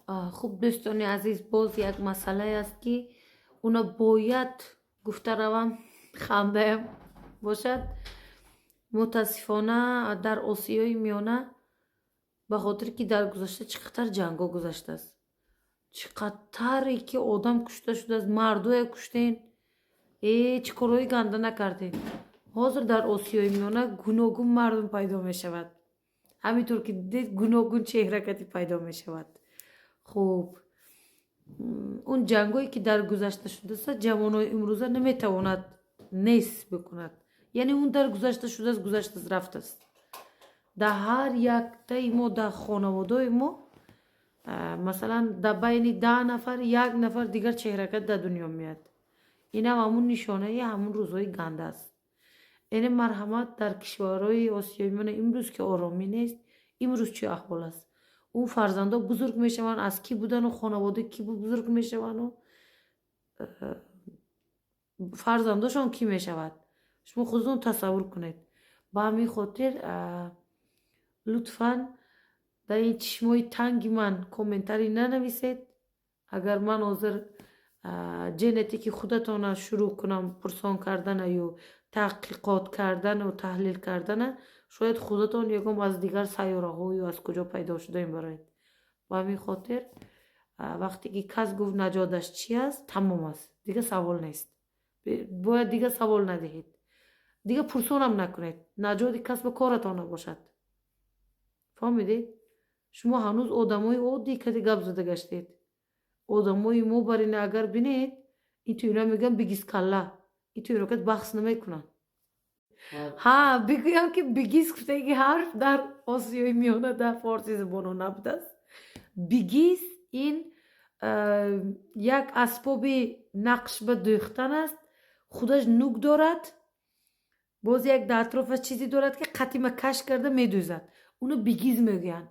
Хуб, дӯстони азиз, боз як масъалае аст, ки уна бояд гуфта равам, хандаям бошад. Мутаассифона, дар Осиёи Миёна, ба хотире ки дар гузашта чӣ қадар ҷангҳо гузаштааст, чӣ қадаре ки одам кушта шудааст, мардое куштен, чӣ корҳои ганда накардем. Ҳозир дар Осиёи Миёна гуногун мардум пайдо мешавад. Ҳаминтур ки дидед, гуногун чеҳракати пайдо мешавад. Хуб, он ҷангое ки дар гузашта шудааст, ҷавонои имрӯза наметавонад нест бикунад. Яъне он дар гузашта шудааст, гузаштааст, рафтааст. Дар ҳар яктаи мо, дар хонаводаи мо, масалан, дар байни 10 нафар як нафар дигар чеҳракат дар дунё меяд. Инам ҳамун нишонаи ҳамун рӯзҳои ганда аст. Яъне, марҳамат, дар кишварҳои Осиёи Миёна имрӯз ки оромӣ нест, имрӯз чӣ аҳвол аст? Он фарзандо бузург мешаванд, аз кӣ будану хонавода кӣ бузург мешаванду фарзандошон кӣ мешавад, шумо худатон тасаввур кунед. Ба ҳамин хотир, лутфан, дар ин чишмои танги ман комментарий нанависед. Агар ман ҳозир генетики худатона шурӯъ кунам пурсон кардана ю таҳқиқот кардану таҳлил кардана, шояд худатон ягон аз дигар сайёраҳо ё аз куҷо пайдо шудаем бароед. Ба ҳамин хотир, вақте ки кас гуфт, наҷоташ чи аст, тамом аст, дигар савол нест. Бояд дигар савол надиҳед, дигар пурсонам накунед. Наҷоти кас ба коратон набошад, фаҳмидед? Шумо ҳанӯз одамои оддӣ кади гап зада гаштед. Одамои мо бар ина агар бинед, ин то ина мегӯян бигиз калла, ин то ино кад баҳс намекунанд. Ҳа, бигӯям, ки бигиз гуфтаги ҳарф дар Осиёи Миёна, дар форси забонҳо набудааст. Бигиз ин як асбоби нақш ба дӯхтан аст. Худаш нук дорад, боз як дар атрофаш чизе дорад, ки қатима каш карда медӯзад. Уно бигиз мегӯянд,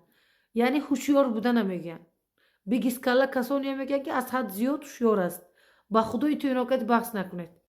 яъне ҳушёр будана мегӯянд. Бигизкалла касоне мегӯянд, ки аз ҳад зиёд ҳушёр аст. Ба худои тӯйнокат баҳс накунед.